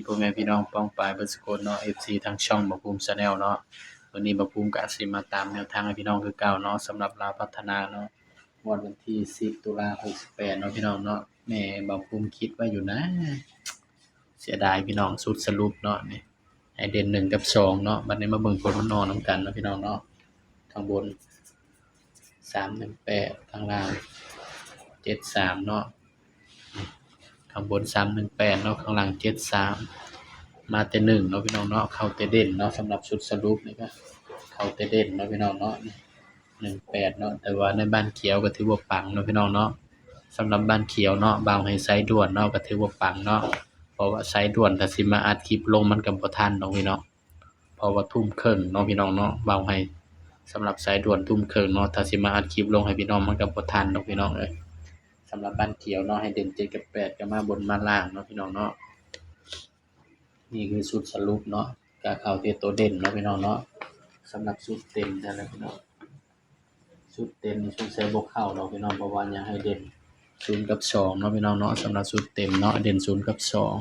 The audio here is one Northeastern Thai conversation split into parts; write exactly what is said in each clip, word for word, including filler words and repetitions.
พ่อแม่พี่น้องป้องปายเบิดสุคนเนาะ เอฟซี ทางช่องบ่าวภูมิ Channel เนาะ มื้อนี้บ่าวภูมิก็สิมาตามแนวทางให้พี่น้องคือเก่าเนาะ สำหรับลาวพัฒนาเนาะ งวดวันที่ สิบ ตุลา หกสิบแปด เนาะพี่น้องเนาะ แหม บ่าวภูมิคิดไว้อยู่นะ เสียดายพี่น้อง ชุดสรุปเนาะนี่ ให้เด่น หนึ่ง กับ สอง เนาะ บัดนี้มาเบิ่งผลมันออกนำกันเนาะพี่น้องเนาะ ข้างบน สามหนึ่งแปด ข้างล่าง เจ็ดสาม เนาะ ข้างบน สามหนึ่งแปด เนาะ ข้างล่าง เจ็ดสาม มาแต่ หนึ่ง เนาะพี่น้องเนาะ เข้าแต่เด่นเนาะ สำหรับชุดสรุปนี่ก็เข้าแต่เด่นเนาะพี่น้องเนาะ หนึ่งแปด เนาะ แต่ว่าในบ้านเขียวก็ถือว่าปังเนาะพี่น้องเนาะ สำหรับบ้านเขียวเนาะ บ่าวให้สายด่วนเนาะ ก็ถือว่าปังเนาะ เพราะว่าสายด่วนถ้าสิมาอัดคลิปลงมันก็บ่ทันดอกพี่น้อง เพราะว่าทุ่มครึ่งเนาะพี่น้องเนาะ บ่าวให้ สำหรับสายด่วนทุ่มครึ่งเนาะ ถ้าสิมาอัดคลิปลงให้พี่น้องมันก็บ่ทันดอกพี่น้องเอ้ย สำหรับบ้านเขียวเนาะ ให้เด่น เจ็ด กับ แปด ก็มาบนมาล่างเนาะพี่น้องเนาะ นี่คือชุดสรุปเนาะ ก็เข้าที่ตัวเด่นเนาะพี่น้องเนาะ สำหรับชุดเต็มนั่นแหละพี่น้อง ชุดเต็มนี่สงสัยบ่เข้าดอกพี่น้อง เพราะว่ายังให้เด่น ศูนย์ กับ สอง เนาะพี่น้องเนาะ สำหรับชุดเต็มเนาะ เด่น ศูนย์ กับ สอง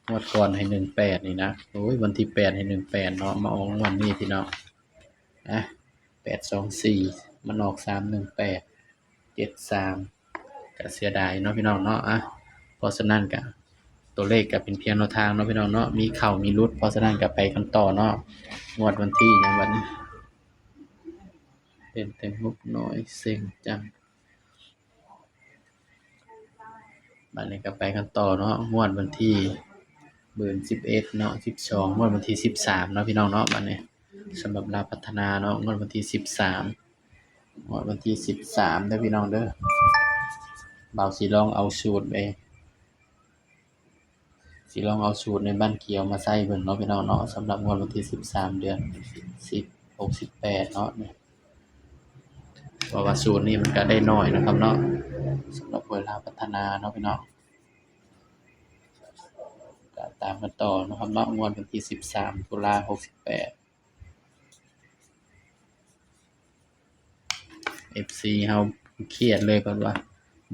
งวดก่อนให้ หนึ่งแปด นี่นะ โอ้ย วันที่ แปด ให้ หนึ่งแปด เนาะ มาออกงวดนี้พี่น้อง อ่ะ แปดสองสี่ มันออก สามหนึ่งแปด เจ็ดสาม ก็เสียดายเนาะพี่น้องเนาะ อ่ะ เพราะฉะนั้นก็ตัวเลขก็เป็นเพียงแนวทางเนาะพี่น้องเนาะ มีเข้ามีหลุด เพราะฉะนั้นก็ไปกันต่อเนาะ งวดวันที่หยังวันนี้ เด่นเต็มงบน้อย เซ็งจัง บัดนี้ก็ไปกันต่อเนาะ งวดวันที่ มื้อ สิบเอ็ด เนาะ สิบสอง งวดวันที่ สิบสาม เนาะพี่น้องเนาะ บัดนี้ สำหรับลาวพัฒนาเนาะ งวดวันที่ สิบสาม งวดวันที่ สิบสาม เด้อพี่น้องเด้อ บ่าวสิลองเอาสูตรไป สิลองเอาสูตรในบ้านเขียวมาใส่เบิ่งเนาะพี่น้องเนาะ สำหรับงวดวันที่ สิบสาม เดือน สิบ หกสิบแปด เนาะนี่ เพราะว่าสูตรนี้มันก็ได้น้อยนะครับเนาะ สำหรับหวยลาวพัฒนาเนาะพี่น้อง ก็ตามกันต่อนะครับเนาะ งวดวันที่ สิบสาม ตุลา หกสิบแปด เอฟซี เฮาเครียดเลย เพิ่นว่า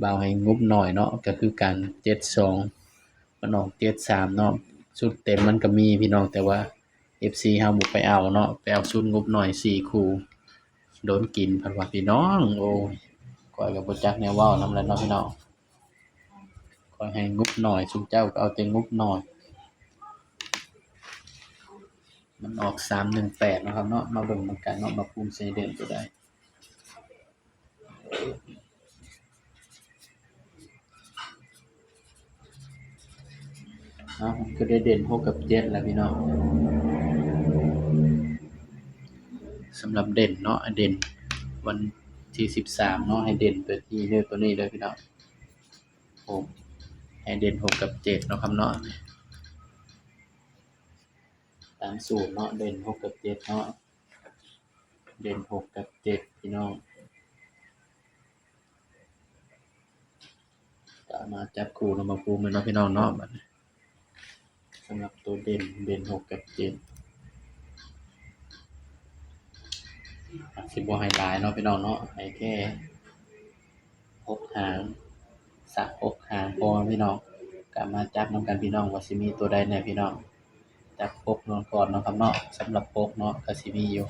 บ่าวให้งบน้อยเนาะ ก็คือกัน เจ็ดสอง มันออก เจ็ดสาม เนาะ ชุดเต็มมันก็มีพี่น้อง แต่ว่า เอฟซี เฮาบ่ไปเอาเนาะ ไปเอาชุดงบน้อย สี่ คู่ โดนกิน เพิ่นว่าพี่น้อง โอ้ย ข้อยก็บ่จักแนวเว้านำแล้วเนาะพี่น้อง ข้อยให้งบน้อย ซุมเจ้าก็เอาแต่งบน้อย มันออก สามหนึ่งแปด เนาะครับเนาะ มาเบิ่งนำกันเนาะ ว่าภูมิสิเด่นตัวใด เอ้า มันก็ได้เด่น หก กับ เจ็ด แล้วพี่น้อง สำหรับเด่นเนาะ เด่นวันที่ สิบสาม เนาะ ให้เด่นตัวที่เด้อ ตัวนี้เด้อพี่น้อง หก ให้เด่น หก กับ เจ็ด เนาะครับเนาะ ตามสูตรเนาะ เด่น หก กับ เจ็ด เนาะ เด่น หก กับ เจ็ด พี่น้อง ก็มาจับคู่นำมาปูมันเนาะพี่น้องเนาะ บัดนี้ สำหรับตัวเด่น เด่น หก กับ เจ็ด อาจสิบ่ให้หลายเนาะพี่น้องเนาะ ให้แค่ หก หาง สัก หก หางพอพี่น้อง ก็มาจับนำกันพี่น้อง ว่าสิมีตัวใดแน่พี่น้อง จับ หก นอนก่อนเนาะครับเนาะ สำหรับ หก เนาะ ก็สิมีอยู่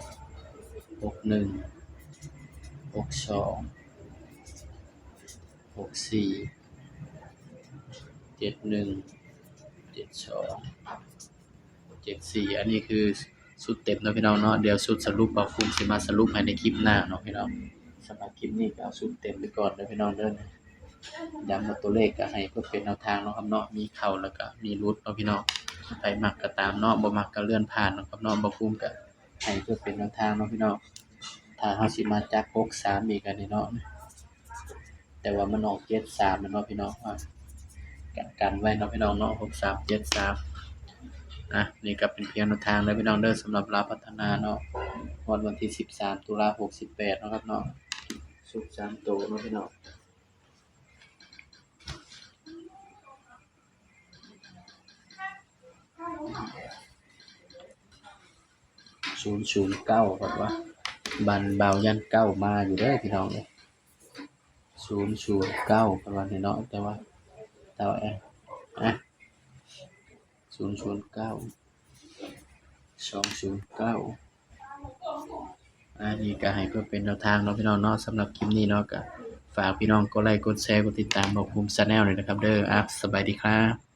หกหนึ่ง หกสอง หกสี่ เจ็ดหนึ่ง เจ็ดสอง เจ็ดสี่ อันนี้คือชุดเต็มเนาะพี่น้องเนาะ เดี๋ยวชุดสรุปบ่าวภูมิสิมาสรุปให้ในคลิปหน้าเนาะพี่น้อง สำหรับคลิปนี้ก็เอาชุดเต็มไปก่อนเด้อพี่น้องเด้อ ย้ำว่าตัวเลขก็ให้เพื่อเป็นแนวทางเนาะครับเนาะ มีเข้าแล้วก็มีหลุดเนาะพี่น้อง ใครมักก็ตามเนาะ บ่มักก็เลื่อนผ่านเนาะครับเนาะ บ่าวภูมิก็ให้เพื่อเป็นแนวทางเนาะพี่น้อง ถ้าเฮาสิมาจับ หกสาม อีกอันนี้เนาะ แต่ว่ามันออก เจ็ดสาม แม่นบ่พี่น้อง อ่ะ กัน กันไว้เนาะพี่น้องเนาะ หกสาม เจ็ดสาม อ่ะ นี่ก็เป็นเพียงแนวทางเด้อพี่น้องเด้อ สำหรับลาวพัฒนาเนาะ งวดวันที่ สิบสาม ตุลา หกสิบแปด เนาะครับเนาะ ชุดสามตัวเนาะพี่น้อง ศูนย์ศูนย์เก้า ครับว่า บันบ่าวยันเก้ามาอยู่เด้อพี่น้องเอ้ย ศูนย์ศูนย์เก้า ครับว่านี่เนาะ แต่ว่า แต่ว่า เอ๊ะ อ่ะ ศูนย์ศูนย์เก้า สองศูนย์เก้า อันนี้ก็ให้เพื่อเป็นแนวทางเนาะพี่น้องเนาะ สำหรับคลิปนี้เนาะ ก็ฝากพี่น้องกดไลค์กดแชร์กดติดตามบ่าวภูมิ Channel ด้วยนะครับเด้อ อ่ะ สบายดีครับ